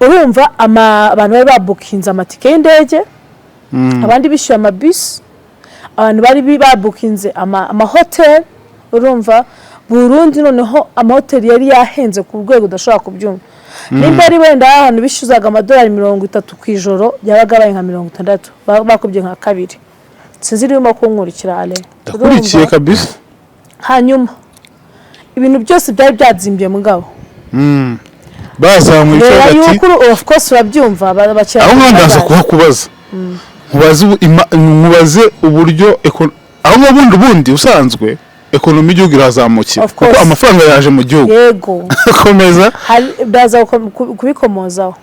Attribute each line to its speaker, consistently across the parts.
Speaker 1: Urumva, abantu bari babukinze amatike y'indege, abandi bishyuye amabisi, abantu bari babukinze amahoteli. Urumva, Burundi noneho amahoteli yari yahenze ku rwego udashobora kubyumva. Nimba ari wenda ahantu bishyuzaga amadolari 30 ku ijoro, yabaga abaye nka 60, bakubye nka kabiri. Sinzi niba urimo kunkurikira, ale.
Speaker 2: Ndakurikiye.
Speaker 1: Urumva?
Speaker 2: Kabisa.
Speaker 1: Hanyuma ibintu byose byari byadzimbye, mugabo.
Speaker 2: Bazamuye
Speaker 1: Reba
Speaker 2: icyo ati
Speaker 1: yuko of course urabyumva,
Speaker 2: Aho ngaho ndaza kuhakubaza, nkubaze nkubaze uburyo aho ngaho ubundi usanzwe economy y'igihugu irazamukira
Speaker 1: Of course.
Speaker 2: kuko amafaranga yaje mu gihugu.
Speaker 1: Yego.
Speaker 2: Komeza.
Speaker 1: Ndaza kubikomozaho.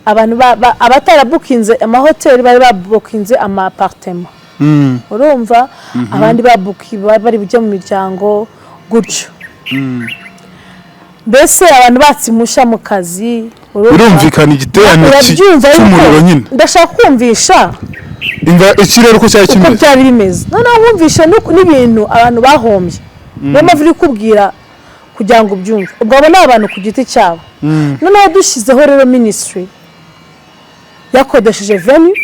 Speaker 1: Abantu abatarabukinze amahoteli bari babukinze ama appartement. Urumva, abandi babuki bari bujye mu miryango gutyo, mbese abantu batse impushya mu kazi, urumva?
Speaker 2: Birumvikana, igiterane
Speaker 1: Urabyumva yuko
Speaker 2: cy'umuriro nyine.
Speaker 1: Ndashaka kumvisha
Speaker 2: Imva ikirere uko cyari
Speaker 1: uko
Speaker 2: kimeze.
Speaker 1: byari bimeze, noneho wumvishe n'ibintu abantu bahombye. Niyo mpamvu uri kubwira kugira ngo ubyumve. Ubwo abo ni abantu ku giti cyabo. Noneho dushyizeho rero ministry yakodesheje venue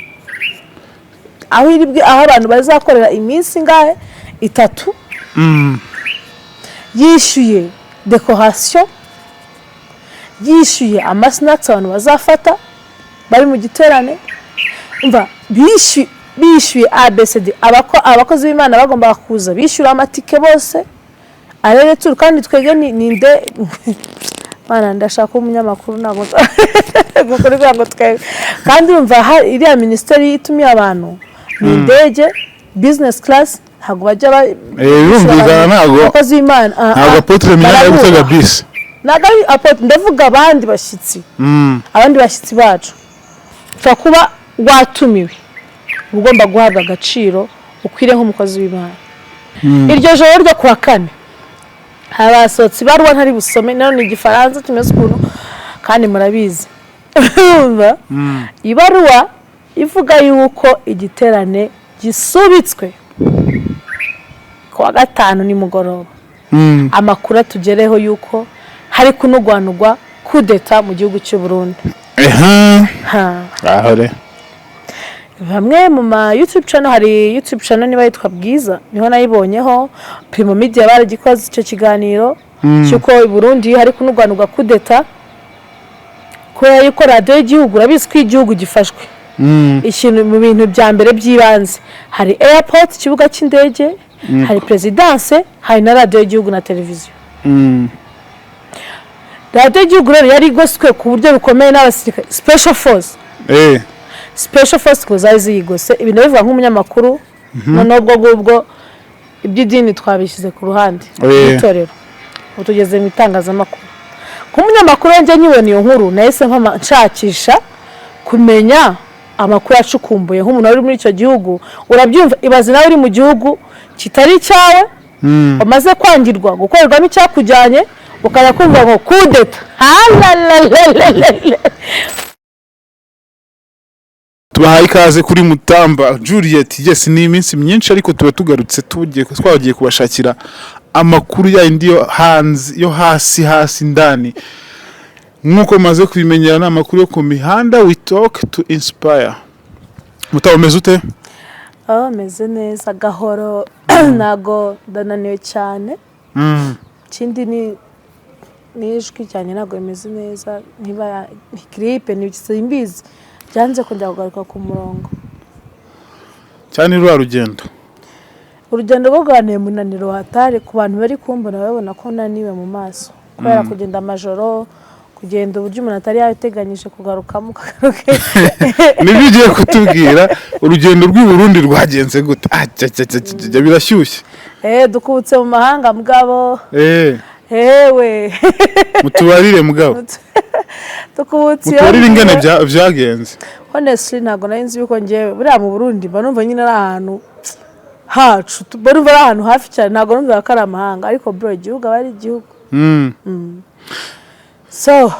Speaker 1: aho iri aho abantu bazakorera iminsi ingahe? 3. Yishyuye décoration, yishyuye ama snacks abantu bazafata bari mu giterane. Umva, bishyuye abcd, abakozi b'Imana bagombaga kuza bishyura amatike bose aller-retour. Kandi twebwe ni nde? Mana, ndashaka kuba umunyamakuru, ntabwo kugira ngo twebwe. Kandi urumva, iriya minisiteri itumiye abantu ni indege business class, ntabwo bajya
Speaker 2: Birumvikana, ntabwo
Speaker 1: abakozi b'Imana
Speaker 2: ntabwo apôtre Minani ari gutega
Speaker 1: barabubaha.
Speaker 2: bisi.
Speaker 1: Ntabwo ari apôtre, ndavuga abandi bashyitsi. Abandi bashyitsi bacu, ushobora kuba watumiwe, uba ugomba guhabwa agaciro ukwiriye nk'umukozi w'Imana. Iryo joro ryo kuwa kane habasohotse ibaruwa ntari busome, nayo ni Igifaransa kimeze ukuntu kandi murabizi. Urumva? Ibaruwa ivuga yuko igiterane gisubitswe ku wa gatanu nimugoroba. Amakuru atugereho yuko hari kunugwanugwa kudeta mu gihugu cy'u Burundi. Ha.
Speaker 2: Aho re.
Speaker 1: Bamwe mu ma YouTube channel, hari YouTube channel niba yitwa Bwiza, niho nayibonyeho, Primo Media baragikoze icyo kiganiro cy'uko i Burundi hari kunugwanugwa kudeta, kubera yuko radiyo y'igihugu, urabizi ko igihugu gifashwe, ikintu mu bintu bya mbere by'ibanze hari airport, ikibuga cy'indege, hari présidence, hari na radiyo y'igihugu na televiziyo. Radiyo y'igihugu rero yari igoswe ku buryo bukomeye n'abasirikare, special force. Special force ngo zari ziyigose. Ibintu bivuga nk'umunyamakuru. Noneho ubwo ngubwo iby'idini twabishyize ku ruhande, itorero, ubu tugeze mu itangazamakuru. Nk'umunyamakuru njye nkibona iyo nkuru nahise nshakisha kumenya amakuru acukumbuye nk'umuntu wari muri icyo gihugu. Urabyumva, ibaze nawe uri mu gihugu kitari icyawe, wamaze kwangirwa gukorerwamo icyakujyanye, ukajya kumva ngo kudeta. Halalalala.
Speaker 2: Tubahaye ikaze kuri Mutamba Juliet. Yes, ni iminsi myinshi, ariko tuba tugarutse, tugiye, twagiye kubashakira amakuru yandi yo hanze, yo hasi hasi ndani. Nk'uko maze kubimenyera, ni amakuru yo ku mihanda. We talk to inspire. Mutaba, umeze ute?
Speaker 1: Oh, meze neza gahoro, ntago ndananiwe cyane. Ikindi ni n'ijwi ryanjye ntabwo rimeze neza, niba ni giripe, ni simbizi, byanze kongera kugaruka ku murongo.
Speaker 2: Cyane ruriya rugendo.
Speaker 1: Urugendo rwo rwanteye umunaniro hatari. Ku bantu bari kumbona babona ko naniwe mu maso kubera kugenda amajoro, kugenda uburyo umuntu atari yabiteganyije kugarukamo, ukagaruka.
Speaker 2: Nibyo ugiye kutubwira. Urugendo rw'i Burundi rwagenze gute? Ah, cya, cya, cya, cya, cya, birashyushye.
Speaker 1: Dukubutse mu mahanga, mugabo. Hewe.
Speaker 2: Mutubarire, mugabo.
Speaker 1: Dukubutse iyo
Speaker 2: Mutubarire ingene
Speaker 1: ngiyo.
Speaker 2: Byagenze.
Speaker 1: Honestly, ntabwo nari nzi yuko ngewe buriya mu Burundi mba numva nyine ari ahantu hacu, mba numva ari ahantu hafi cyane, ntabwo numvaga ko ari amahanga. Ariko bro, igihugu aba ari igihugu. So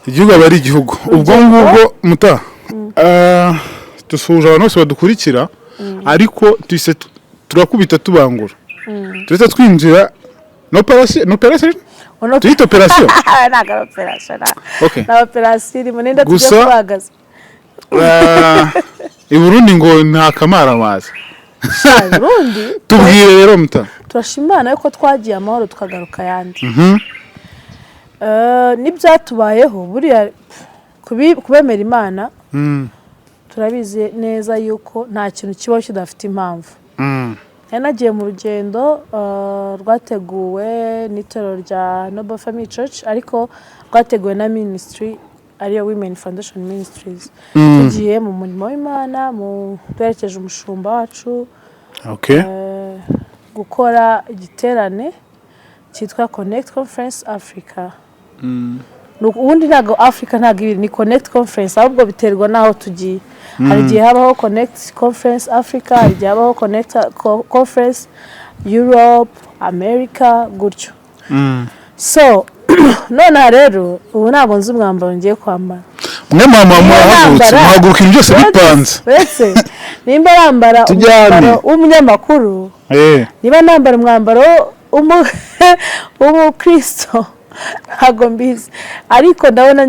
Speaker 2: Igihugu aba ari igihugu. Ubwo ngubwo muta, dusuhuje abantu bose badukurikira, ariko tuhise turakubita tubangura, tuhita twinjira no parasi no parasi.
Speaker 1: Ono-
Speaker 2: Tuyite operation?
Speaker 1: Ntabwo ari operation,
Speaker 2: Okay.
Speaker 1: nta operation irimo, nenda tujye
Speaker 2: Gusa-
Speaker 1: kubagaza.
Speaker 2: I Burundi ngo nta kamaramaza.
Speaker 1: Sha, Burundi.
Speaker 2: Tubwire rero, muta.
Speaker 1: Turashima Imana yuko twagiye amahoro, tukagaruka ayandi. N'ibyatubayeho buriya, kubemera Imana, turabizi neza yuko nta kintu kibaho kidafite impamvu. Nari nagiye mu rugendo rwateguwe n'itorero rya Noble Family Church, ariko rwateguwe na ministry ariyo Women Foundation Ministries. Tugiye mu murimo w'Imana, mu duherekeje umushumba wacu gukora igiterane cyitwa Connect Conference Africa. Ubundi ntabwo Africa, ntabwo ibiri ni Connect Conference, ahubwo biterwa n'aho tugiye. Hari igihe habaho Connect Conference Africa, hari igihe habaho Connect Conference Europe, America, gutyo. So nonaha rero, ubu ntabwo nzi umwambaro ngiye kwambara.
Speaker 2: Mwe mama murahagurutse, muhaguruka ibintu byose bipanze.
Speaker 1: Uretse nimba nambara
Speaker 2: Tujyane.
Speaker 1: umwambaro w'umunyamakuru, niba nambara umwambaro w'umukristo, ntabwo mbizi, ariko ndabona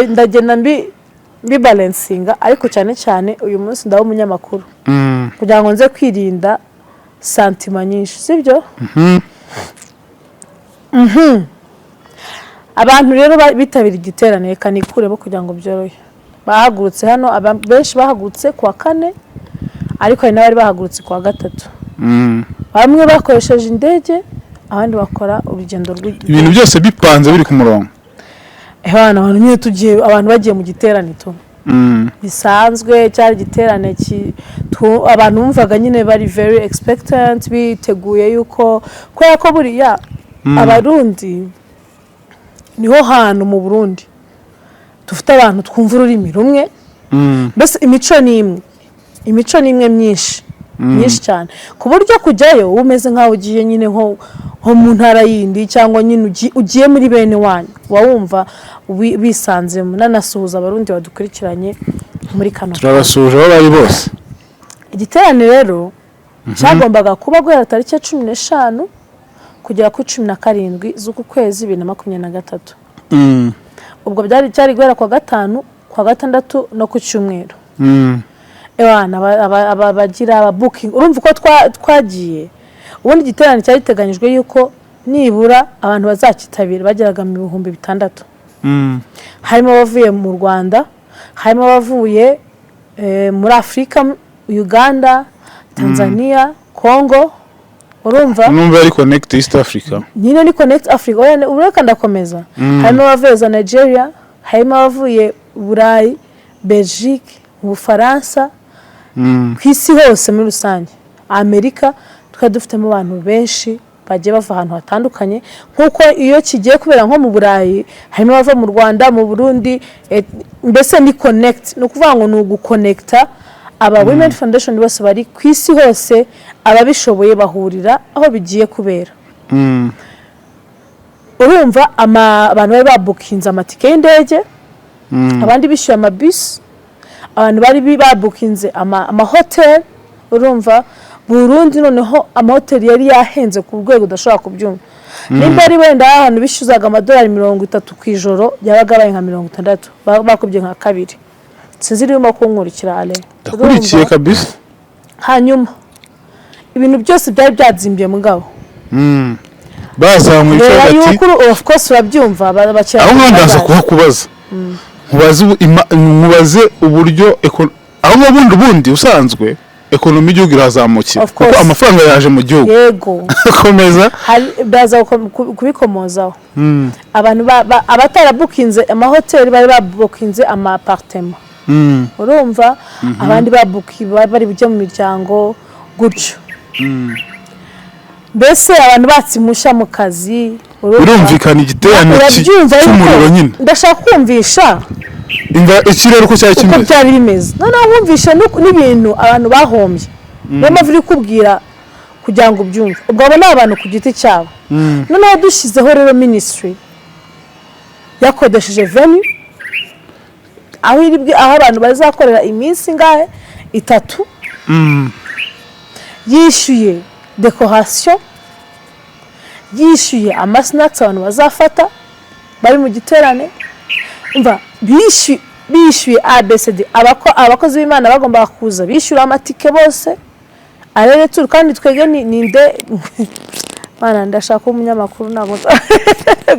Speaker 1: ndagenda mbibalancinga, ariko cyane cyane uyu munsi ndaba umunyamakuru kugira ngo nze kwirinda sentiment nyinshi, sibyo? Abantu rero bitabira igiterane, reka nikuremo kugira ngo byorohe. Bahagurutse hano, benshi bahagurutse ku wa kane, ariko hari n'abari bahagurutse ku wa gatatu. Bamwe bakoresheje indege, abandi bakora urugendo
Speaker 2: Ibintu byose bipanze, biri ku murongo.
Speaker 1: Abantu nyine tugiye, abantu bagiye mu giterane tu bisanzwe. Cyari igiterane abantu bumvaga nyine bari very expectant, biteguye yuko, kubera ko buriya Abarundi niho hantu mu Burundi dufite abantu twumva ururimi rumwe. Mbese imico ni imwe, imico ni imwe myinshi myinshi cyane, ku buryo kujyayo uba umeze nk'aho ugiye nyine nko mu ntara yindi, cyangwa nyine ugiye muri bene wanyu, uba wumva bisanzemo. Nanasuhuza Abarundi badukurikiranye muri kano kanya.
Speaker 2: Turabasuhuje aho bari bose.
Speaker 1: Igiterane rero cyagombaga kuba guhera tariki ya 15 kugera kuri 17 z'uku kwezi 2023. Ubwo byari guhera ku wa gatanu, ku wa gatandatu no ku cyumweru. Ewana, bagira aba booking, urumva uko twagiye. Ubundi igiterane cyari giteganyijwe yuko nibura abantu bazakitabira bageraga mu 6000. Harimo abavuye mu Rwanda, harimo abavuye muri Afurika, Uganda, Tanzania, Congo, urumva.
Speaker 2: Numva ari Connect East Africa.
Speaker 1: Nyine ni Connect Africa. Oya, ureka ndakomeza. Harimo abavuye za Nigeria, harimo abavuye Burayi, Belgique, mu Bufaransa, ku isi hose muri rusange, Amerika. Twari dufitemo abantu benshi bagiye bava ahantu hatandukanye, nk'uko iyo kigiye kubera nko mu Burayi harimo abava mu Rwanda, mu Burundi, mbese ni Connect, ni ukuvuga ngo ni uguconnecta aba Women Foundation bose bari ku isi hose, ababishoboye bahurira aho bigiye kubera. Urumva abantu bari babookinze amatike y'indege, abandi bishyuye amabisi, abantu bari babookinze amahoteli. Urumva Burundi noneho amahoteli yari yahenze ku rwego udashobora kubyumva. Nimba ari wenda ahantu bishyuzaga amadolari 30 ku ijoro, yabaga abaye nka 60, bakubye nka kabiri. Sinzi niba urimo kunkurikira, ale.
Speaker 2: Ndakurikiye.
Speaker 1: Urumva?
Speaker 2: Kabisa.
Speaker 1: Hanyuma ibintu byose byari byadzimbye, mugabo.
Speaker 2: Bazamuye
Speaker 1: Reba
Speaker 2: icyo ati
Speaker 1: yuko of course urabyumva,
Speaker 2: Aho ngaho ndaza kuhakubaza, nkubaze nkubaze uburyo aho ngaho ubundi usanzwe economy y'igihugu irazamukira
Speaker 1: Of course.
Speaker 2: kuko amafaranga yaje mu gihugu.
Speaker 1: Yego.
Speaker 2: Komeza.
Speaker 1: Ndaza kubikomozaho. Abantu abatarabookinze amahoteli bari babookinze ama appartement. Urumva, abandi babooki bari bujye mu miryango gutyo, mbese abantu batse impushya mu kazi, urumva?
Speaker 2: Birumvikana, igiterane
Speaker 1: Urabyumva yuko
Speaker 2: cy'umuriro nyine.
Speaker 1: Ndashaka kumvisha
Speaker 2: Imva ikirere uko cyari
Speaker 1: uko
Speaker 2: kimeze.
Speaker 1: byari bimeze, noneho wumvishe n'ibintu abantu bahombye. Niyo mpamvu uri kubwira kugira ngo ubyumve. Ubwo abo ni abantu ku giti cyabo. Noneho dushyizeho rero ministry yakodesheje venue aho iri aho abantu bazakorera iminsi ingahe? Itatu. Yishyuye décoration, Yishyuye amasnacks abantu bazafata bari mu giterane. Umva, bishyuye ABCD. Abakozi b'Imana bagombaga kuza bishyura amatike bose aller-retour. Kandi twebwe ni nde Mana, ndashaka kuba umunyamakuru, ntabwo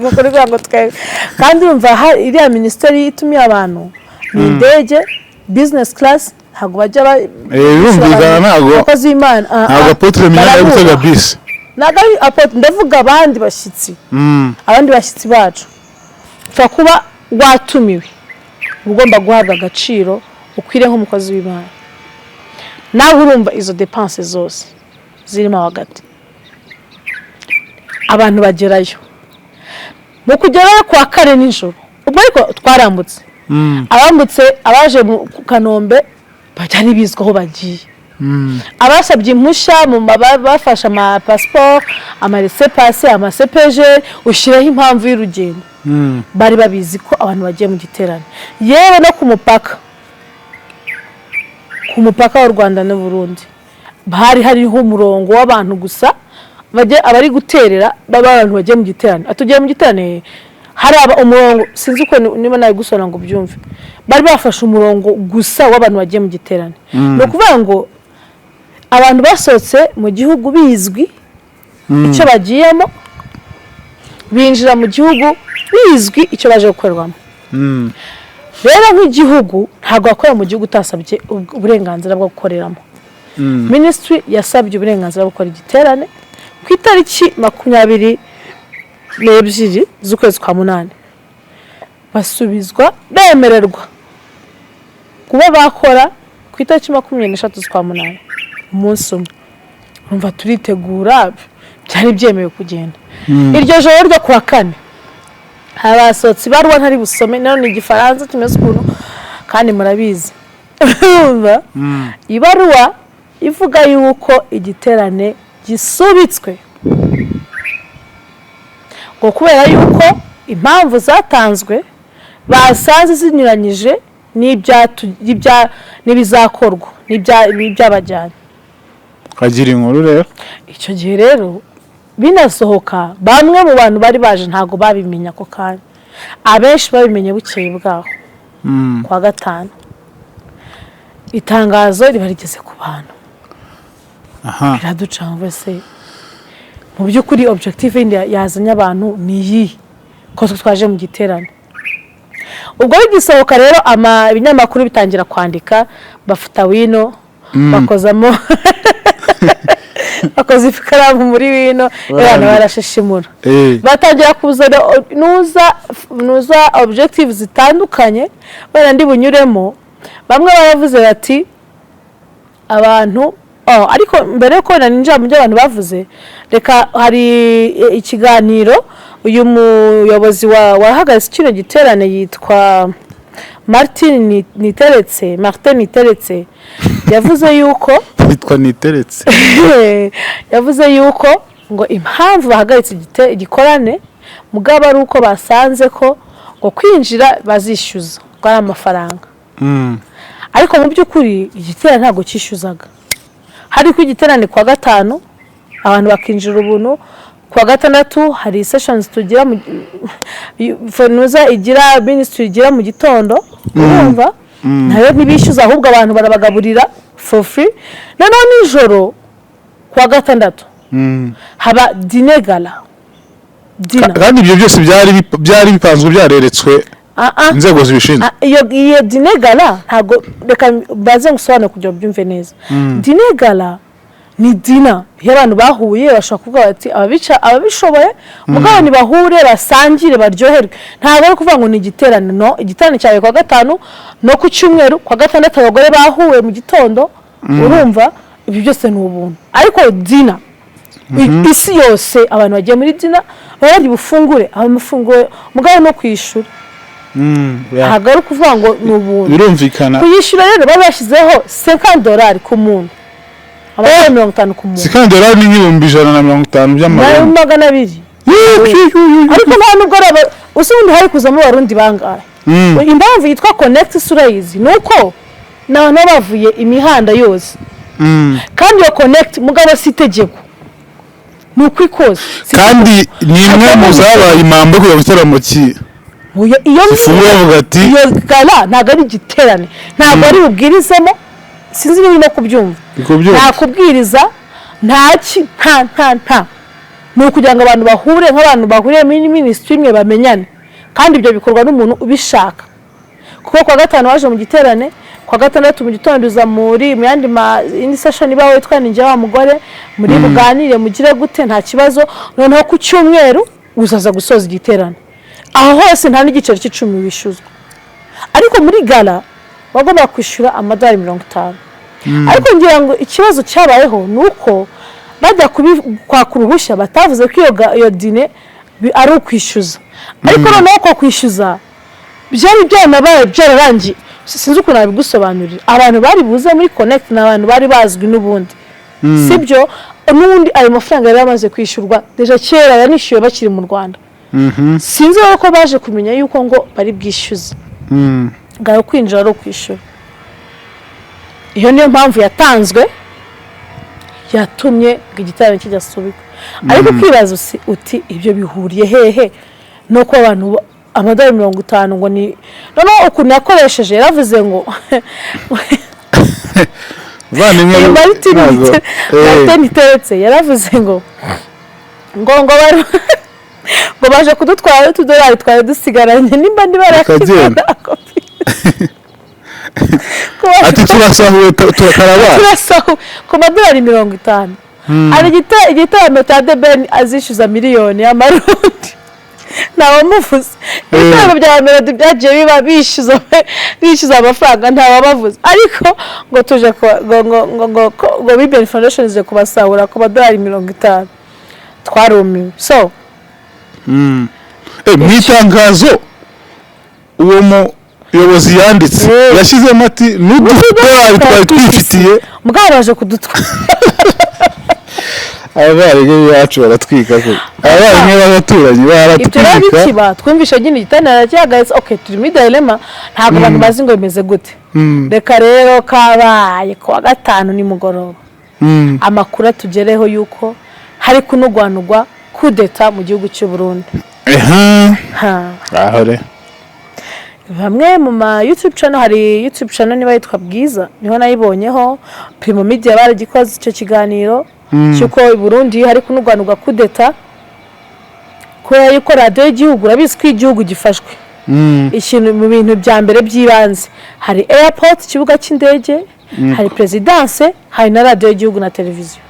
Speaker 1: kugira ngo twebwe. Kandi urumva, iriya minisiteri itumiye abantu ni indege business class, ntabwo bajya
Speaker 2: Birumvikana, ntabwo
Speaker 1: abakozi b'Imana
Speaker 2: ntabwo Apôtre Mignonne ari gutega
Speaker 1: barabubaha.
Speaker 2: bisi.
Speaker 1: Ntabwo ari apôtre, ndavuga abandi bashyitsi, abandi bashyitsi bacu. Ushobora kuba watumiwe, uba ugomba guhabwa agaciro ukwiriye nk'umukozi w'Imana. Nawe urumva izo dépenses zose zirimo hagati. Abantu bagerayo, mu kugerayo kuwa kane nijoro, ubwo ariko twarambutse, abambutse, abaje mu ku Kanombe byari bizwi aho bagiye. Abasabye impushya bafashe amapasiporo, amalaissez-passer, amaCPGL, ushyiraho impamvu y'urugendo, bari babizi ko abantu bagiye mu giterane. Yewe no ku mupaka w'u Rwanda n'u Burundi hari hariho umurongo w'abantu gusa abari guterera baba abantu bagiye mu giterane. Atugiye mu giterane, hari umurongo, sinzi uko niba nabigusobanura ngo ubyumve. Bari bafashe umurongo gusa w'abantu bagiye mu giterane. Ni ukuvuga ngo abantu basohotse mu gihugu bizwi icyo bagiyemo, binjira mu gihugu bizwi icyo baje gukorerwamo. Rero nk'igihugu, ntabwo wakorera mu gihugu utasabye uburenganzira bwo gukoreramo. Minisitiri yasabye uburenganzira bwo gukora igiterane ku itariki 22 z'ukwezi kwa munani, basubizwa bemererwa kuba bakora ku itariki 23 z'ukwa munani, umunsi umwe. Urumva turitegura, byari byemewe kugenda. Iryo joro ryo kuwa kane habasohotse ibaruwa ntari busome, nayo ni Igifaransa kimeze ukuntu kandi murabizi. Urumva, ibaruwa ivuga yuko igiterane gisubitswe, ngo kubera yuko impamvu zatanzwe basanze zinyuranyije n'ibizakorwa n'ibyabajyanye.
Speaker 2: Kagira inkuru rero.
Speaker 1: Icyo gihe rero binasohoka, bamwe mu bantu bari baje ntabwo babimenya ako kanya. Abenshi babimenye bukeye bwaho kuwa gatanu, itangazo riba rigeze ku bantu. Biraducanga se, mu by'ukuri objective yindi yazanye abantu ni iyihe, ko twe twaje mu giterane? Ubwo bigisohoka rero, ibinyamakuru bitangira kwandika, bafata wino bakozamo, bakoze ikaramu muri wino, abantu barashishimura, batangira kuzana nuza objective zitandukanye. Wenda ndi bunyuremo. Bamwe baravuze bati abantu, oh, ariko mbere yuko wenda ninjira mu byo abantu bavuze, reka hari ikiganiro uyu muyobozi wahagaritse kino giterane yitwa Martin Niteretse, Martin Niteretse, yavuze yuko
Speaker 2: Yitwa Niteretse.
Speaker 1: Yavuze yuko ngo impamvu bahagaritse igikorane mugabo ari uko basanze ko ngo kwinjira bazishyuza, ngo ari amafaranga. Ariko mu by'ukuri igiterane ntabwo cyishyuzaga. Hari ko igiterane kuwa gatanu abantu bakinjira ubuntu, kuwa gatandatu hari sessions tugira mu fenuza igira, ministry igira mu gitondo, urumva nayo ntibishyuza, ahubwo abantu barabagaburira for free. Noneho nijoro kuwa gatandatu haba dîner gala dinner.
Speaker 2: Kandi ibyo byose byari bipanzwe, byareretswe inzego zibishinzwe.
Speaker 1: Ah, iyo dîner gala, ntabwo, reka baze ngusobanure kugira ngo ubyumve neza. Dîner gala ni dinner iyo abantu bahuye bashobora kuvuga bati ababishoboye mugabo nibahure, basangire, baryoherwe. Ntabwo ari ukuvuga ngo ni igiterane. No igiterane cyawe kuwa gatanu no ku cyumweru, kuwa gatandatu abagore bahuye mu gitondo, urumva ibi byose ni ubuntu. Ariko dinner, isi yose abantu bagiye muri dinner baba bari bufungure amafunguro, mugabo no kwishyura. Ntabwo ari ukuvuga ngo ni ubuntu.
Speaker 2: Birumvikana.
Speaker 1: Kuyishyura rero bari bashyizeho $50 ku muntu, amadolari 50 ku muntu.
Speaker 2: $50 ni nk'150,000 by'amarundi.
Speaker 1: 200. Ariko nta nubwo ari usa ubundi hari kuzamo Abarundi bangahe? Impamvu yitwa Connect urayizi, ni uko ni abantu baba bavuye imihanda yose. Kandi iyo Connect, mugabo si itegeko. Ni ukuri kose.
Speaker 2: Kandi ni imwe mu zabaye impamvu kugira ngo igitaramo
Speaker 1: Iyo
Speaker 2: gifunguye, bavuga ati
Speaker 1: iyo gala ntabwo ari igiterane, ntabwo ari bubwirizemo. Sinzi niba urimo kubyumva.
Speaker 2: Ndi kubyumva.
Speaker 1: Nta kubwiriza, nta ki, nta ni ukugira ngo abantu bahure nk'abantu bahuriye muri ministry imwe, bamenyane. Kandi ibyo bikorwa n'umuntu ubishaka, kuko kuwa gatanu waje mu giterane, kuwa gatandatu mu gitondo uza mu yandi indi session iba witwa ninjye wa mugore, muri buganire, mugire gute, nta kibazo. Noneho ku cyumweru uzaza gusoza igiterane. Aho hose nta n'igiceri cy'icumi wishyuzwa. Ariko muri gala wagombaga kwishyura amadolari 50. Ariko ngira ngo ikibazo cyabayeho ni uko bajya kwaka uruhushya batavuze ko iyo dîner ari ukwishyuza. Ariko noneho ko kwishyuza byari byanabaye byararangiye. Sinzi ukuntu nabigusobanurira. Abantu bari buze muri Connect ni abantu bari bazwi n'ubundi, sibyo? N'ubundi ayo mafaranga yari yamaze kwishyurwa déjà kera, yanishyuwe bakiri mu Rwanda. Sinzi rero ko baje kumenya yuko ngo bari bwishyuze, ngo ayo kwinjira ari ukwishyura. Iyo niyo mpamvu yatanzwe yatumye ngo igiterane kidasubikwa. Ariko ukibaza uti ibyo bihuriye hehe nuko abantu amadolari 50 ngo ni? Noneho ukuntu yakoresheje, yaravuze ngo
Speaker 2: Bavandimwe,
Speaker 1: uyu Martin Martin Iteretse yaravuze ngo bari ngo baje kudutwara utudolari twari dusigaranye, nimba ndi
Speaker 2: Bakagenda. Ati turasahuwe, turakarabaye.
Speaker 1: Turasahu ku madolari 50. Hari igitaramo cya The Ben azishyuza miliyoni y'amarundi, ntawamuvuze. Ibitaramo bya Melody byagiye biba bishyuza amafaranga, ntawabavuze. Ariko ngo tuje ngo BBN Foundation ije kubasahura ku madolari 50. Twarumiwe. So
Speaker 2: Mu itangazo uwo muyobozi yanditse, yashyizemo ati n'ududolari twari twifitiye.
Speaker 1: Mugabo baje kudutwara.
Speaker 2: Abavandimwe bacu baratwika ko abavandimwe b'abaturanyi
Speaker 1: Ibyo rero
Speaker 2: baratwika.
Speaker 1: bikiba, twumvishe nyine igiterane cyahagaritse. Okay, turi muri dilemma, ntabwo abantu bazi ngo bimeze gute. Reka rero kabaye ku wa gatanu nimugoroba, amakuru atugereho yuko hari kunugwanugwa kudeta mu gihugu cy'u Burundi. Ha.
Speaker 2: Aho re.
Speaker 1: Bamwe mu ma YouTube channel, hari YouTube channel niba yitwa Bwiza, niho nayibonyeho, Primo Media baragikoze icyo kiganiro cy'uko i Burundi hari kunugwanugwa kudeta, kubera yuko radiyo y'igihugu, urabizi ko igihugu gifashwe, ikintu mu bintu bya mbere by'ibanze hari airport, ikibuga cy'indege, hari perezidanse, hari na radiyo y'igihugu na televiziyo.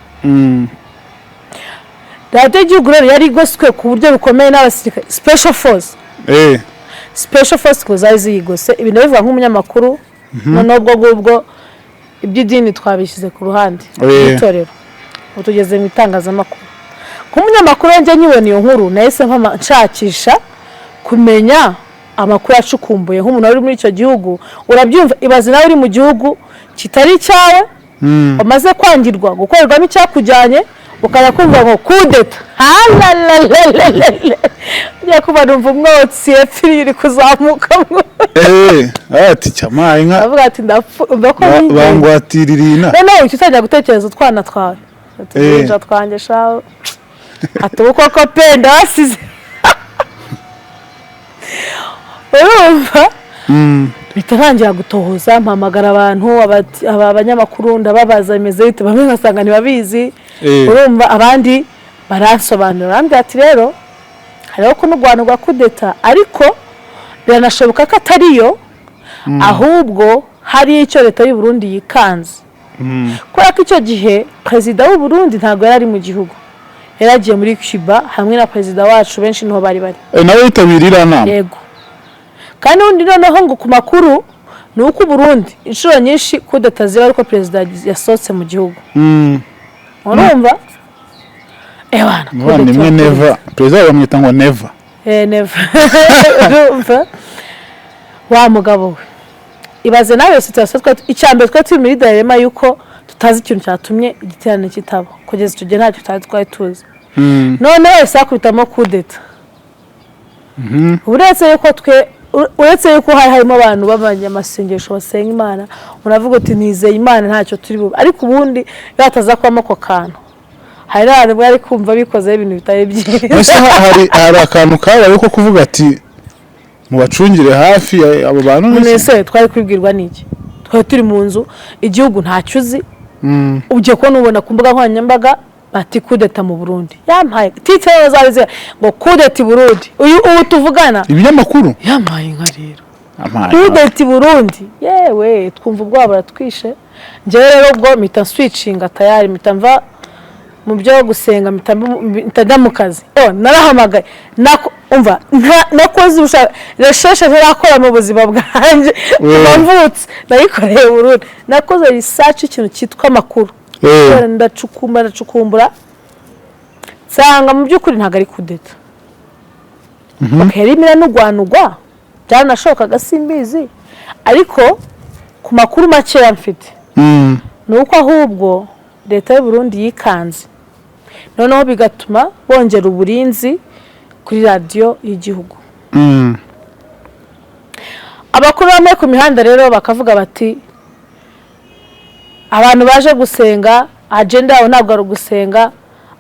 Speaker 1: Radiyo y'igihugu rero yari igoswe ku buryo bukomeye n'abasirikare, special force. Special force ngo zari ziyigose. Ibintu bivuga nk'umunyamakuru. Noneho ubwo ngubwo iby'idini twabishyize ku ruhande, itorero, ubu tugeze mu itangazamakuru. Nk'umunyamakuru njye nkibona iyo nkuru nahise nshakisha kumenya amakuru acukumbuye nk'umuntu wari uri muri icyo gihugu. Urabyumva, ibaze nawe uri mu gihugu kitari icyawe, wamaze kwangirwa gukorerwamo icyakujyanye, ukajya kumva ngo kudeta. Halalalalala, ujya kumva numva umwotsi epfiri uri kuzamukamo.
Speaker 2: Ati cyamaye inka.
Speaker 1: Avuga ati ndapfu, umva ko
Speaker 2: Bangwatiririye ina.
Speaker 1: Noneho uhita utangira gutekereza utwana twawe, ati uruhinja twanjye shawe, ati ubu koko pe ndabasize. Urumva, mpita ntangira gutohoza, mpamagara abantu, aba abanyamakuru, ndababaza bimeze bite. Bamwe ngasanga ntibabizi. Urumva, abandi baransobanurira, barambwira ati rero hariho kunugwanugwa kudeta, ariko biranashoboka ko atariyo, ahubwo hari icyo leta y'u Burundi yikanze, kubera ko icyo gihe perezida w'u Burundi ntabwo yari ari mu gihugu, yari agiye muri Cuba hamwe na perezida wacu, benshi niho bari bari.
Speaker 2: Nawe yitabiriye iriya nama.
Speaker 1: Yego. Kandi ubundi noneho ngo ku makuru ni uko u Burundi inshuro nyinshi kudeta ziba ariko perezida yasohotse mu gihugu. Urumva, ewana.
Speaker 2: Umuvandimwe Neva, perezida bamwita ngo Neva.
Speaker 1: Neva. Urumva wa mugabo we, ibaze nawe situation twari, icya mbere twari turi muri dilemma yuko tutazi ikintu cyatumye igiterane kitaba. Kugeza icyo gihe ntacyo tutari twari tuzi. None wese akubitamo kudeta. Uretse yuko twe uretse yuko hari harimo abantu b'abanyamasengesho basenga Imana, uravuga uti nizeye Imana, ntacyo turi bube. Ariko ubundi iyo hataza kubamo ako kantu, Hari n'abantu bari kumva bikozeho ibintu bitari byiza.
Speaker 2: Mbese hari akantu kabaye ko kuvuga ati mubacungire hafi abo bantu
Speaker 1: None
Speaker 2: mbese?
Speaker 1: se twari kwibwirwa n'iki? Twari turi mu nzu, igihugu ntacyo uzi. Ugiye kubona ubona ku mbuga nkoranyambaga bati kudeta mu Burundi. Yampaye titre zari ngo kudeta i Burundi. Uyu ubu tuvugana.
Speaker 2: Ibinyamakuru.
Speaker 1: Yampaye inka rero.
Speaker 2: Amaye.
Speaker 1: Kudeta i Burundi, yewe, twumva ubwoba buratwishe. Njyewe rero ubwo mpita switchinga tayari, mpita mva mu byo gusenga, mpita njya mu kazi. Oh, narahamagaye. Umva, nakoze recherche ntarakora mu buzima bwanjye kuva mvutse, nayikoreye i Burundi. Nakoze research ikintu cyitwa amakuru. Ndacukumbura, ndacukumbura, nsanga mu by'ukuri ntabwo ari kudeta. Okay, yarimo iranugwanugwa, byaranashobokaga, simbizi, ariko ku makuru makeya mfite ni uko ahubwo leta y'u Burundi yikanze, noneho bigatuma bongera uburinzi kuri radiyo y'igihugu. Abakuru bamwe ku mihanda rero bakavuga bati abantu baje gusenga, agenda yabo ntabwo ari ugusenga,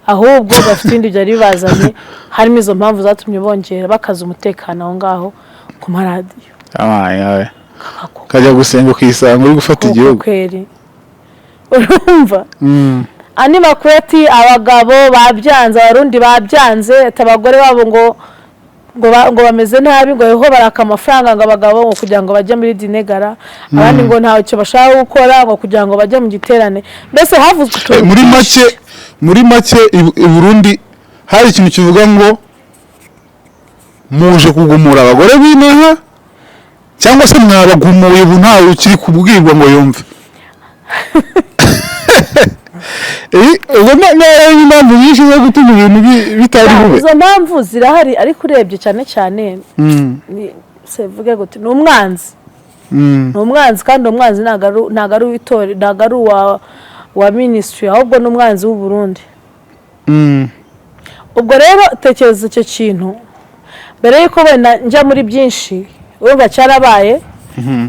Speaker 1: ahubwo bafite ibindi byari bibazanye, harimo izo mpamvu zatumye bongera bakaza umutekano aho ngaho ku maradiyo.
Speaker 2: Amaye, aye. Kajya gusenga ukisanga uri gufata
Speaker 1: Koko.
Speaker 2: igihugu.
Speaker 1: Kweri, urumva andi makuru ati abagabo babyanze, Abarundi babyanze, ati abagore babo ngo bameze nabi, ngo bariho baraka amafaranga ngo abagabo ngo kugira ngo bajye muri dîner gala, abandi ngo ntacyo bashaka gukora ngo kugira ngo bajye mu giterane. Mbese havuzwe utuntu
Speaker 2: Muri
Speaker 1: twinshi.
Speaker 2: Make i Burundi hari ikintu kivuga ngo muje kugumura abagore b'inaha, cyangwa se mwabagumuye, ubu ntawe ukiri kubwirwa ngo yumve. Ubwo impamvu nyinshi zo gutuma ibintu bitari bube.
Speaker 1: Izo mpamvu zirahari, ariko urebye cyane cyane se vuge gute, ni umwanzi. Ni umwanzi, kandi uwo mwanzi ntabwo ari uw'itorero, ntabwo ari uwa ministry, ahubwo ni umwanzi w'u Burundi. Ubwo rero tekereza icyo kintu mbere y'uko wenda njya muri byinshi. Urumva cyarabaye,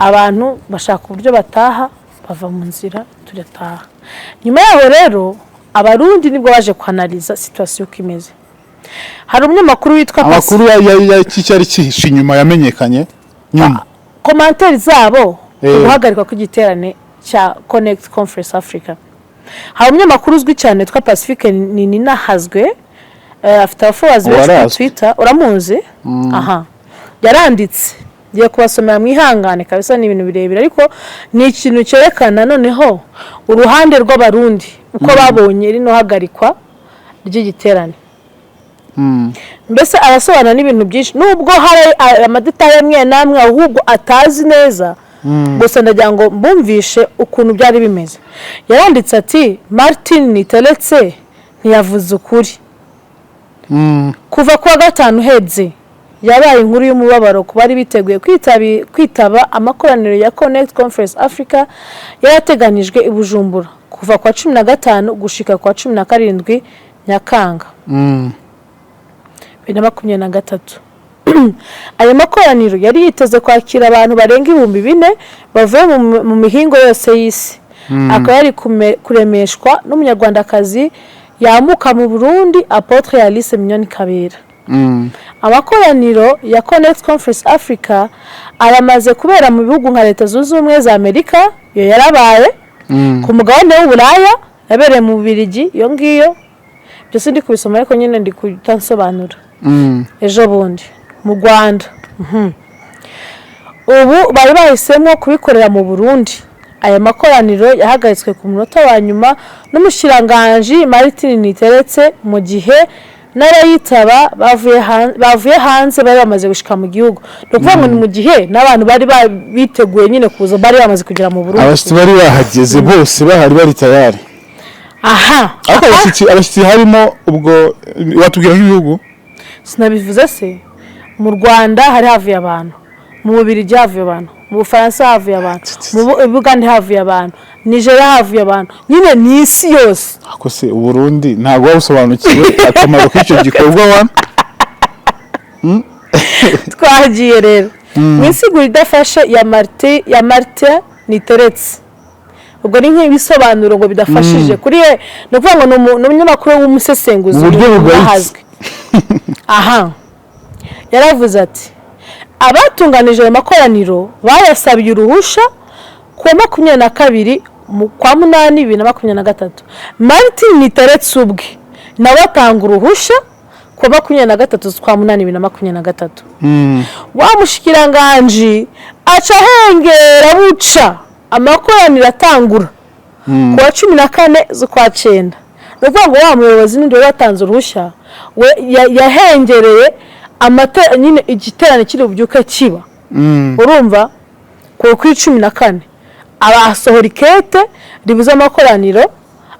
Speaker 1: abantu bashaka uburyo bataha, bava mu nzira, turataha. Nyuma yaho rero Abarundi nibwo baje kwanaliza situation uko imeze. Hari umunyamakuru witwa Pasi.
Speaker 2: Amakuru cyari cyihishe inyuma yamenyekanye nyuma.
Speaker 1: Commentaires zabo ku guhagarikwa kw'igiterane cya Connect Conference Africa. Hari umunyamakuru uzwi cyane witwa Pacifique Nininahazwe, afite abafollowers benshi kuri
Speaker 2: Uwarazwi.
Speaker 1: Twitter. Uramuzi? Aha yaranditse, ngiye kubasomera mwihangane kabisa, ni ibintu birebire, ariko ni ikintu cyerekana noneho uruhande rw'Abarundi uko babonye rino hagarikwa ry'igiterane. Mbese arasobanura n'ibintu byinshi, nubwo hari amadétails amwe n'amwe ahubwo atazi neza. Gusa ndagira ngo mbumvishe ukuntu byari bimeze. Yaranditse ati Martin Niteretse ntiyavuze ukuri. Kuva kuwa gatanu uheze yabaye inkuru y'umubabaro ku bari biteguye kwitaba amakoraniro ya Connect Conference Africa yarateganijwe i Bujumbura kuva kuwa 15 gushika kuwa 17 Nyakanga 2023. Ayo makoraniro yari yiteze kwakira abantu barenga 4000 bavuye mu mihingo yose y'isi, akaba yari kuremeshwa n'Umunyarwandakazi yamuka mu Burundi, Apôtre Alice Mignonne Kabera. Amakoraniro ya Connect Conference Africa aramaze kubera mu bihugu nka Leta Zunze Ubumwe za Amerika, iyo yarabaye ku mugabane w'Uburaya, yabereye mu Bubiligi iyo ngiyo. Byose ndi kubisoma, ariko nyine ndi kutansobanura. Ejo bundi mu Rwanda. Ubu bari bahisemo kubikorera mu Burundi. Aya makoraniro yahagaritswe ku munota wa nyuma n'umushikiranganji Martin Niteretse, mu gihe n'abayitaba bavuye hanze bari bamaze gushika mu gihugu. Ni ukuvuga ngo ni mu gihe n'abantu bari biteguye nyine kuza bari bamaze kugera mu Burundi.
Speaker 2: Abashyitsi bari bahageze bose, bahari, bari tayari.
Speaker 1: Aha.
Speaker 2: Ariko abashyitsi harimo, ubwo watubwira nk'ibihugu?
Speaker 1: Sinabivuze se? Mu Rwanda hari havuye abantu, mu Bubiligi havuye abantu, mu Bufaransa havuye abantu, mu Bugande havuye abantu, Nigeria havuye abantu, nyine ni isi yose.
Speaker 2: Ako se Uburundi ntabwo waba usobanukiwe akamaro k'icyo gikorwa wa?
Speaker 1: Twagiye rero mu insiguro idafashe ya Martin Niteretse. Ubwo ni nk'ibisobanuro ngo bidafashije kuri we. Ni ukuvuga ngo ni umunyamakuru w'umusesenguzi
Speaker 2: Mu buryo bugayitse.
Speaker 1: Ahazwi aha. Yaravuze ati: "Abatunganije ayo makoraniro bayasabiye uruhusha ku wa 22 mu kwa munani 2023. Martin Niteretse ubwe nawe atanga uruhusha ku wa 23 z'ukwa munani 2023. Wa mushikiranganji aca ahengera buca amakoraniro atangura ku wa 14 z'ukwa cyenda." Ni ukuvuga ngo wa muyobozi n'undi wari watanze uruhushya we yahengereye nyine igiterane kiri bubyuke kiba. Urumva, kuri 14 aba asohora ikete ribuza amakoraniro,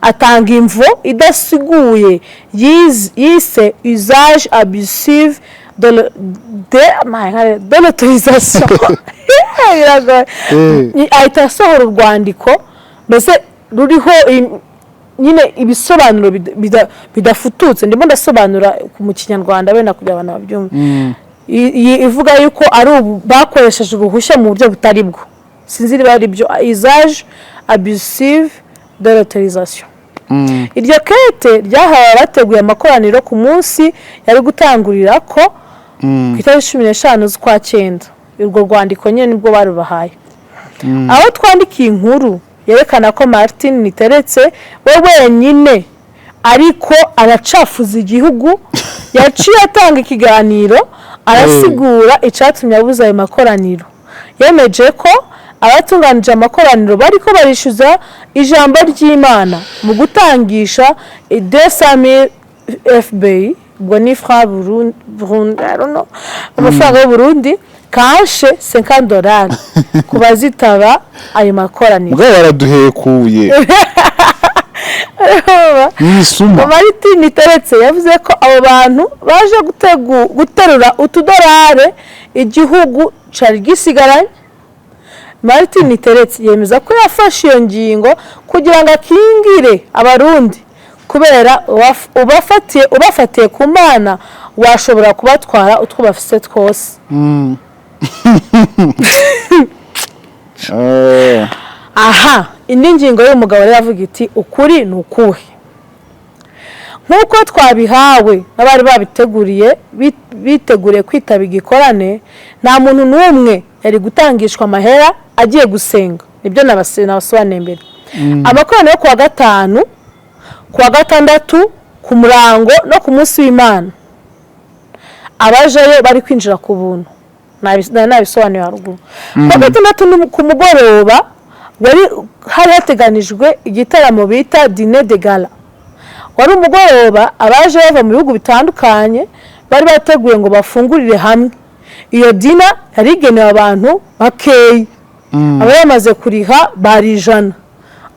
Speaker 1: atanga imvo idasiguye yise "usage abusive de l'autorisation". Biragoye. Ahita asohora urwandiko mbese ruriho nyine ibisobanuro bidafututse. Ndimo ndasobanura mu Kinyarwanda wenda kugira abantu babyumve. Ivuga yuko ari ubu bakoresheje uruhushya mu buryo butari bwo. Sinzi niba ari byo, usage abusive de l'autorisation. Iryo kete ryahawe abateguye amakoraniro ku munsi yari gutangurira ko ku itariki 15 z'ukwa cyenda. Urwo rwandiko nyine nibwo barubahaye. Aho twandikiye inkuru yerekana ko Martin Niteretse we wenyine ariko aracafuza igihugu, yaciye atanga ikiganiro arasigura icyatumye abuza ayo makoraniro. Yemeje ko abatunganije amakoraniro bariko barishyuza ijambo ry'Imana mu gutangisha 200,000 FB, ubwo ni franc Burundi, I don't know, amafaranga y'u Burundi, cash $50 ku bazitaba ayo makoraniro.
Speaker 2: Mugabo baraduhekuye n'ibisuma.
Speaker 1: Martin Niteretse yavuze ko abo bantu baje guterura utudorare igihugu cari gisigaranye. Martin Niteretse yemeza ko yafashe iyo ngingo kugira ngo akingire Abarundi, kubera ubafatiye ku Mana washobora kubatwara utwo bafise twose. Aha indi ngingo y'umugabo rero avuga iti: "Ukuri ni ukuhe?" Nk'uko twabihawe n'abari babiteguriye, biteguriye kwitaba igikorane, nta muntu n'umwe yari gutangishwa amahera agiye gusenga. Nibyo nabasobanuriye mbere. Amakoraniro yo ku wa gatanu, ku wa gatandatu, ku murango no ku munsi w'Imana, abajeyo bari kwinjira ku buntu. Nari nabisobanuye haruguru. Ku wa gatandatu ku mugoroba wari hari hateganijwe igitaramo bita dîner de gala. Wari umugoroba abaje bava mu bihugu bitandukanye bari bateguye ngo bafungurire hamwe. Iyo dinner yari igenewe abantu bakeyi, abari bamaze kuriha bari 100,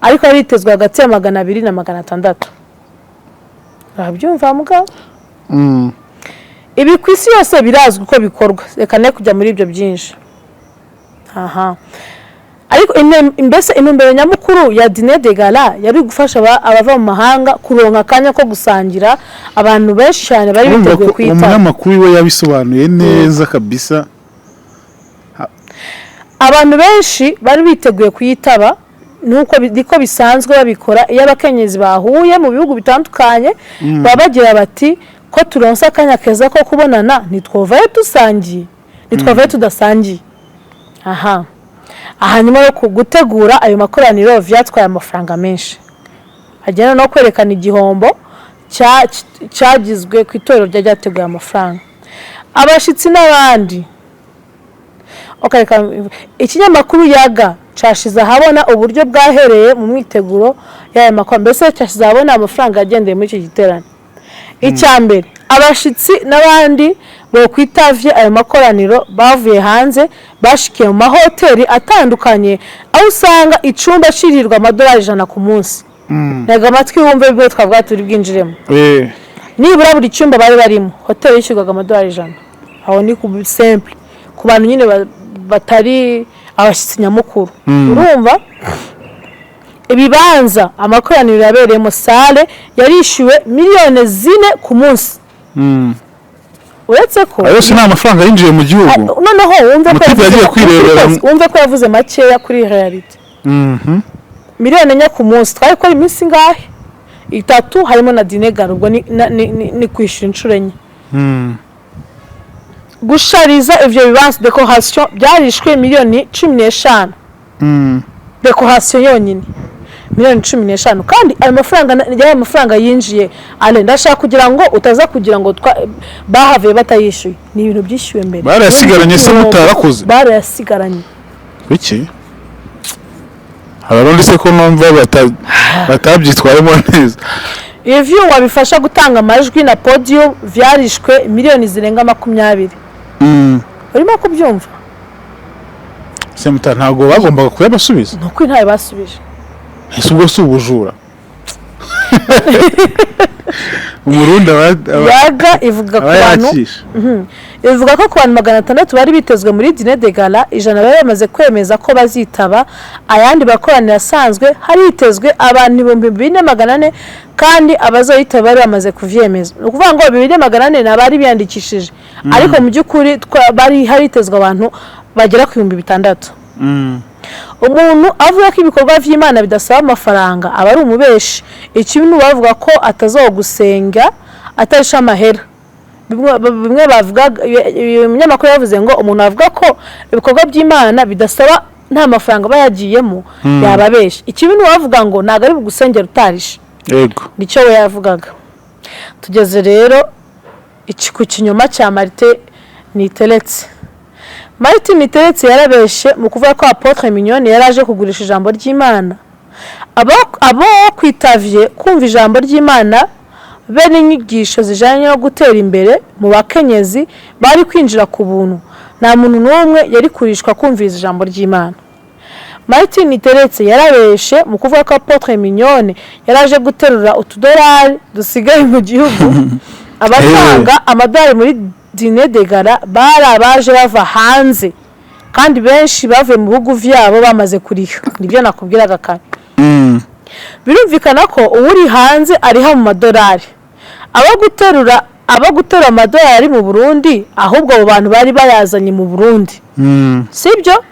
Speaker 1: ariko yari yitezwe hagati ya 200 na 600. Urabyumva mugabo? Ibi ku isi yose birazwi uko bikorwa, reka ne kujya muri ibyo byinshi aha. Ariko mbese intumbero nyamukuru ya dîner de gala yari gufasha abava mu mahanga kuronka akanya ko gusangira. Abantu benshi cyane bari
Speaker 2: Urumva
Speaker 1: biteguye
Speaker 2: ko
Speaker 1: kuyitaba.
Speaker 2: umunyamakuru we yabisobanuye neza kabisa.
Speaker 1: Abantu benshi bari biteguye kuyitaba, nuko niko bisanzwe babikora iyo abakenyezi bahuye mu bihugu bitandukanye. Baba bagira bati: "Ko turonse akanya keza ko kubonana, ntitwovayo dusangiye, ntitwavayo tudasangiye." Aha hanyuma yo gutegura ayo makoraniro vyatwaye amafaranga menshi, agenda no kwerekana igihombo cyagizwe ku itorero ryari ryateguye amafaranga, abashitsi n'abandi. Okay, ikinyamakuru Yaga cashize ahabona uburyo bwahereye mu mwiteguro y'aya makoraniro. Mbese cyashize ahabona amafaranga yagendeye muri icyo giterane. Icya mbere, abashitsi n'abandi bokwitavye ayo makoraniro bavuye hanze bashikiye mu mahoteli atandukanye, aho usanga icumba cirirwa amadolari 100 ku munsi. Ntega amatwi wumve ibyo twavuga turi bwinjiremo. Nibura buri cyumba bari barimo, hoteli yishyurwaga amadolari 100. Aho ni ku simple, ku bantu nyine batari abashyitsi nyamukuru. Urumva, ibibanza amakoraniro yabereyemo, salle yarishyuwe miliyoni 4 ku munsi. Uretse ko
Speaker 2: Ayo yose ni amafaranga yinjiye mu gihugu.
Speaker 1: Noneho wumve ko
Speaker 2: Umutipe
Speaker 1: yavuze
Speaker 2: yagiye kwirebera
Speaker 1: wumve ko yavuze makeya kuri réalité. Miliyoni 4 ku munsi, twari gukora iminsi ingahe? 3, harimo na dîner gala. Ubwo ni kwishyura inshuro 4. Gushariza ivyo bibanza, décoration, byarishwe miliyoni 15. Décoration yonyine miliyoni 15. Kandi ayo mafaranga yayo mafaranga yinjiye ale, ndashaka kugira ngo utaza kugira ngo bahavuye batayishyuye. Ni ibintu byishyuwe mbere.
Speaker 2: Barayasigaranye se mutarakoze?
Speaker 1: Barayasigaranye.
Speaker 2: Kuki? Hari abandi se ko numva batabyitwayemo neza?
Speaker 1: Ivyuma bifasha gutanga amajwi na podium vyarishwe miliyoni zirenga 20. Urimo kubyumva?
Speaker 2: Se muta, ntabwo bagombaga kuyabasubiza?
Speaker 1: Ni ukuri, ntayo basubije.
Speaker 2: Ese ubwo si ubujura? Umurundi
Speaker 1: Yaga ivuga ku
Speaker 2: aba
Speaker 1: bantu
Speaker 2: yakishe.
Speaker 1: Ivuga ko ku bantu 600 bari bitezwe muri dîner de gala, 100 bari bamaze kwemeza ko bazitaba. Ayandi makoraniro asanzwe haritezwe abantu 4400, kandi abazoyitaba bari bamaze kuvyemeza. Ni ukuvuga ngo 2400 ni abari biyandikishije, ariko mu by'ukuri bari haritezwe abantu bagera ku 6000. Umuntu avuga ko ibikorwa vy'Imana bidasaba amafaranga aba ari umubeshi. Ikibi ni uwavuga ko atazogusenga atarisha amahera. Bimwe bavuga, uyu munyamakuru yavuze ngo umuntu avuga ko ibikorwa by'Imana bidasaba, nta mafaranga aba yagiyemo, yaba abesha. Ikibi ni uwavuga ngo ntabwo ari bugusengera utarishe. Nicyo we yavugaga. Tugeze rero ku kinyoma cya Martin Niteretse. Martin Niteretse yarabeshe mu kuvuga ko Apôtre Mignonne yari aje kugurisha ijambo ry'Imana. Abo kwitavye kumva ijambo ry'Imana be n'inyigisho zijanye no gutera imbere mu bakenyezi bari kwinjira ku buntu. Nta muntu n'umwe yari kurishwa kumviriza ijambo ry'Imana. Martin Niteretse yarabeshe mu kuvuga ko Apôtre Mignonne yaraje guterura utudolari dusigaye mu gihugu. Abatanga amadolari muri dîner de gala bari abaje bava hanze, kandi benshi bavuye mu bihugu vyabo bamaze kuriha. Nibyo nakubwiraga kare. Birumvikana ko uwuri hanze ariha mu madolari. Abo guterura amadolari mu Burundi, ahubwo abo bantu bari bayazanye mu Burundi, sibyo?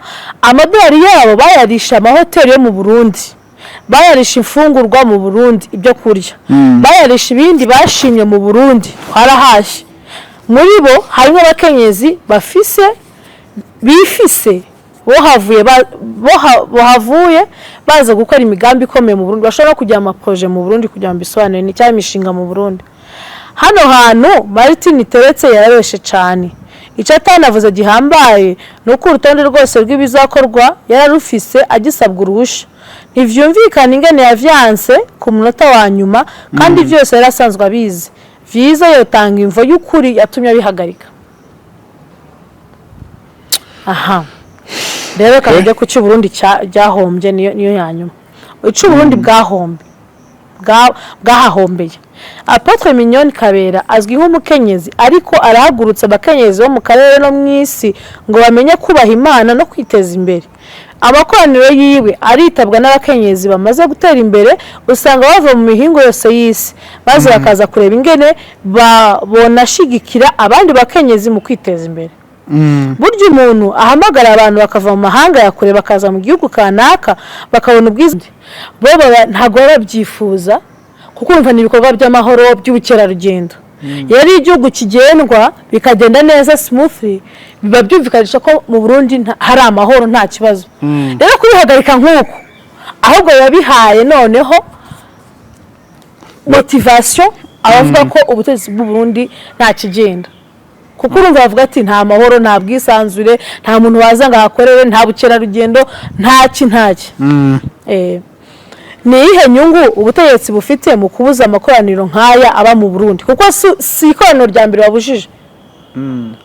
Speaker 1: Amadolari yabo bayarisha amahoteli yo mu Burundi, bayarisha imfungurwa mu Burundi, ibyo kurya, bayarisha ibindi bashimye mu Burundi. Twarahashye. Muri bo harimo abakenyezi bafise bifise bohavuye baza gukora imigambi ikomeye mu Burundi, bashobora no kugira ama projets mu Burundi, kugira ngo bisobanure ni cyangwa imishinga mu Burundi. Hano hantu Martin Teretse yarabeshe cyane. Icyo atanavuze gihambaye ni uko urutonde rwose rw'ibizakorwa yararufise agisabwa uruhushya. Ntivyumvikana ingene yavyanse ku munota wa nyuma, kandi vyose yari asanzwe abizi. Vyiza yotanga imvo y'ukuri yatumye abihagarika. Aha rero reka tujye ku cy'Uburundi ryahombye. Niyo ya nyuma. Icy'Uburundi bwahombye, bwahahombeye. Apôtre Mignonne Kabera azwi nk'umukenyezi, ariko arahagurutsa abakenyezi bo mu karere no mu isi ngo bamenye kubaha Imana no kwiteza imbere. Amakoraniro yiwe aritabwa n'abakenyezi bamaze gutera imbere, usanga bava mu mihingo yose y'isi, maze bakaza kureba ingene bonashigikira abandi bakenyezi mu kwiteza imbere. Burya umuntu ahamagara abantu bakava mu mahanga ya kure, bakaza mu gihugu kanaka, bakabona ubwiza, bo ntabwo baba babyifuza, kuko urumva ni ibikorwa by'amahoro, by'ubukerarugendo. Iyo ari igihugu kigendwa bikagenda neza smoothly, biba byumvikanisha ko mu Burundi hari amahoro, nta kibazo. Rero kubihagarika nk'uku, ahubwo biba bihaye noneho motivation abavuga ko ubutegetsi bw'u Burundi nta kigenda, kuko urumva bavuga ati nta mahoro, nta bwisanzure, nta muntu waza ngo ahakorere, nta bukerarugendo, ntaki ntaki. Ni iyihe nyungu ubutegetsi bufite mu kubuza amakoraniro nk'aya aba mu Burundi? Kuko si ikoraniro rya mbere babujije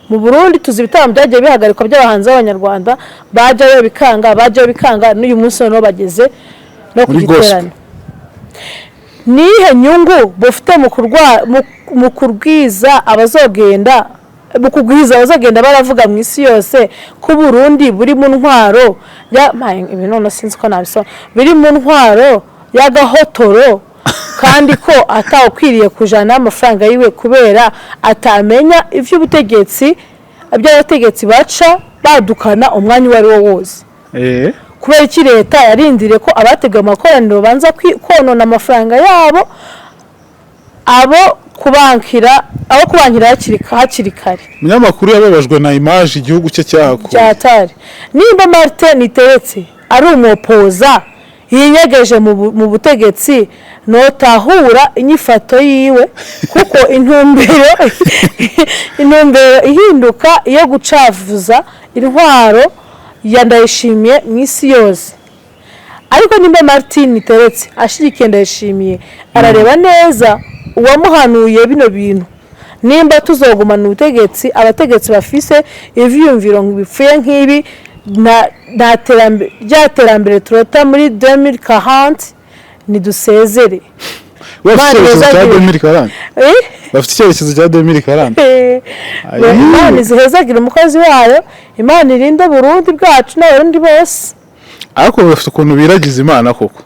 Speaker 1: mu Burundi. Tuzi ibitaramo byagiye bihagarikwa by'abahanzi b'Abanyarwanda, bajyayo bikanga, bajyayo bikanga. N'uyu munsi noneho bageze no ku
Speaker 2: Muri gospel.
Speaker 1: giterane. Ni iyihe nyungu bufite mu kurwiza abazogenda, mu kugwiza abazogenda baravuga mu isi yose ko Burundi buri mu ntwaro ya Maye, ibi none sinzi ko nabisoma, biri mu ntwaro y'agahotoro, kandi ko atawukwiriye kujana amafaranga yiwe kubera atamenya ivy'ubutegetsi, iby'abategetsi baca badukana umwanya uwo ari wo wose? Kubera iki leta yarindiriye ko abateguye amakoraniro banza konona amafaranga yabo, abo kubankira hakiri kare?
Speaker 2: Umunyamakuru yababajwe na image igihugu cye cyahakuye.
Speaker 1: Byatari nimba Martin Niteretse ari umupoza yinyegeje mu butegetsi, notahura inyifato yiwe, kuko intumbero ihinduka iyo gucafuza intwaro ya Ndayishimiye mu isi yose. Ariko nimba Martin Niteretse ashyigikiye Ndayishimiye, arareba neza uwamuhanuye bino bintu. Nimba tuzogumana ubutegetsi, abategetsi bafise ivyiyumviro bipfuye nk'ibi, nta terambere, rya terambere turota muri 2040, nidusezere.
Speaker 2: Bafite
Speaker 1: Imana
Speaker 2: icyerekezo cya
Speaker 1: ihezagire.
Speaker 2: 2040.
Speaker 1: Eh?
Speaker 2: Bafite icyerekezo cya 2040. Ayi.
Speaker 1: Imana izihezagire umukozi wayo, Imana irinde Burundi bwacu n'Abarundi bose.
Speaker 2: Ariko bafite ukuntu biragiza Imana koko,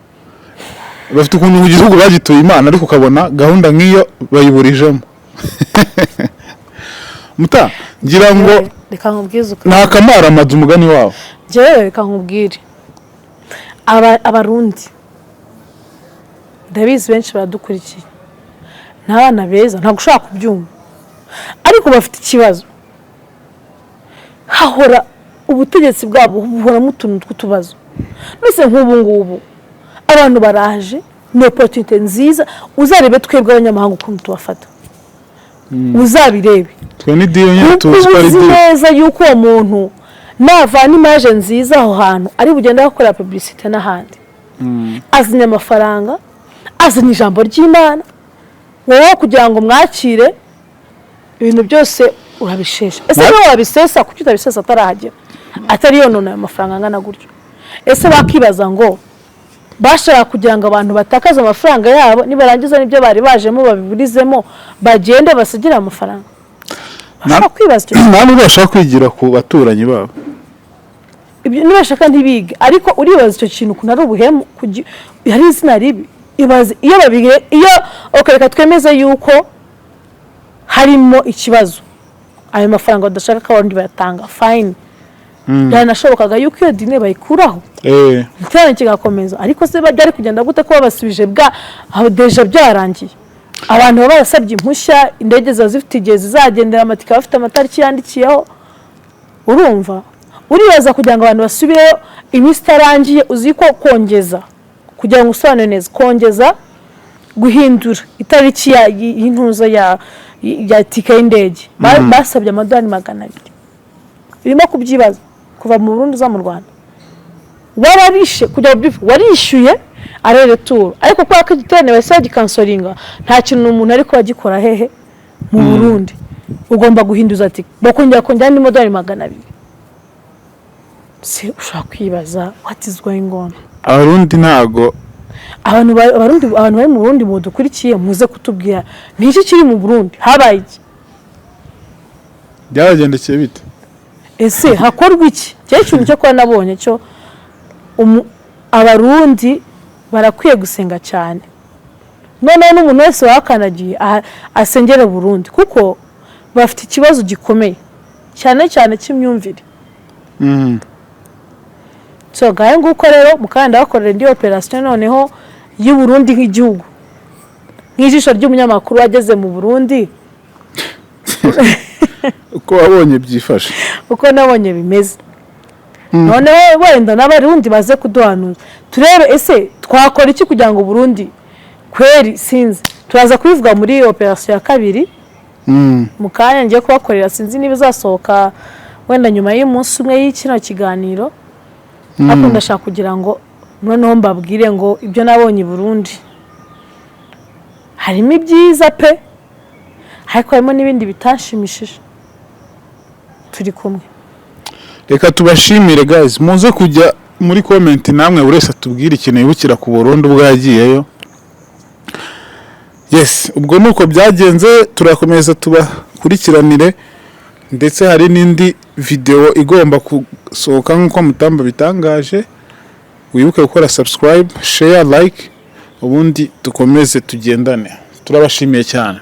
Speaker 2: bafite ukuntu mu gihugu bagituye Imana, ariko ukabona gahunda nk'iyo bayiburijemo. Muta ngira ngo
Speaker 1: Reka nkubwize ukuri.
Speaker 2: Ni akamaramaza umugani wabo.
Speaker 1: Njyewe reka nkubwire, Abarundi ndabizi benshi baradukurikiye, ni abana beza, ntabwo ushobora kubyumva, ariko bafite ikibazo. Hahora ubutegetsi bwabo buhoramo utuntu tw'utubazo. Mbese nk'ubu ngubu abantu baraje, ni opportunité nziza. Uzarebe twebwe abanyamahanga ukuntu tubafata, uzabirebe.
Speaker 2: Twe ni deal nyine.
Speaker 1: Kuko
Speaker 2: Tuzi ko ari
Speaker 1: uzi
Speaker 2: deal.
Speaker 1: neza yuko uwo muntu navana image nziza aho hantu, ari bugende akora publicité n'ahandi, azanye amafaranga, azanye ijambo ry'Imana. Wowe kugira ngo mwakire, ibintu byose urabishesha. Ese niba wabisesa, kuki utabisesa atarahagera, atari yonona ayo mafaranga angana gutyo? Ese bakibaza ngo bashaka kugira ngo abantu batakaze amafaranga yabo, nibarangiza n'ibyo bari bajemo babiburizemo, bagende basigire amafaranga? Bashobora kwibaza icyo kintu.
Speaker 2: Nta nubwo bashaka kwigira ku baturanyi babo.
Speaker 1: Ibyo nibashaka ntibige, ariko uribaza icyo kintu ukuntu ari ubuhemu, hari izina ribi. Ibaze iyo babige, iyo okay, reka twemeze yuko harimo ikibazo, ayo mafaranga badashaka ko abandi bayatanga, fine, byanashobokaga yuko iyo dîner bayikuraho, igiterane kigakomeza. Ariko se byari kugenda gute ko babasubije bwa aho déjà byarangiye, abantu baba barasabye impushya, indege ziba zifite igihe zizagendera, amatike aba afite amatariki yandikiyeho? Urumva, uribaza kugira ngo abantu basubireyo iminsi itarangiye. Uzi ko kongeza, kugira ngo usobanure neza, kongeza guhindura itariki y'intuza ya tike y'indege, basabye amadolari 200. Irimo kubyibaza kuva mu Burundi uza mu Rwanda, wararishe kugira ngo warishyuye aller-retour, ariko kubera ko igiterane bahise bagikansoringa, nta kintu umuntu ariko agikora hehe mu Burundi, ugomba guhinduza ati bakongera kongera andi madolari 200. Se ushobora kwibaza what is going on?
Speaker 2: Abarundi ntago
Speaker 1: Abantu Abarundi, abantu bari mu Burundi mudukurikiye, muze kutubwira ni iki kiri mu Burundi, habaye iki?
Speaker 2: Byabagendekeye bite?
Speaker 1: Ese hakorwa iki? Cyari ikintu cyo kuba nabonye cyo Abarundi barakwiye gusenga cyane. Noneho n'umuntu wese wahakanagiye asengere Burundi, kuko bafite ikibazo gikomeye cyane cyane cy'imyumvire. So ngahe nguko rero, mukanda bakorera indi operation noneho y'u Burundi nk'igihugu, nk'ijisho ry'umunyamakuru wageze mu Burundi.
Speaker 2: Uko wabonye byifashe.
Speaker 1: Uko nabonye bimeze, noneho wenda n'Abarundi baze kuduhanuza, turebe ese twakora iki kugira ngo Burundi kweri. Sinzi, turaza kubivuga muri operation ya kabiri mu kanya ngiye kubakorera. Sinzi niba izasohoka wenda nyuma y'umunsi umwe y'ikino kiganiro, ariko ndashaka kugira ngo noneho mbabwire ngo ibyo nabonye i Burundi harimo ibyiza pe, ariko harimo n'ibindi bitanshimishije. Turi kumwe.
Speaker 2: Reka tubashimire guys, muze kujya muri comment namwe, buri wese atubwire ikintu yibukira ku Burundi ubwo yagiyeyo. Yes, ubwo nuko byagenze, turakomeza tubakurikiranire, ndetse hari n'indi video igomba gusohoka nk'uko Mutamba bitangaje. Wibuke gukora subscribe, share, like, ubundi dukomeze tugendane. Turabashimiye cyane.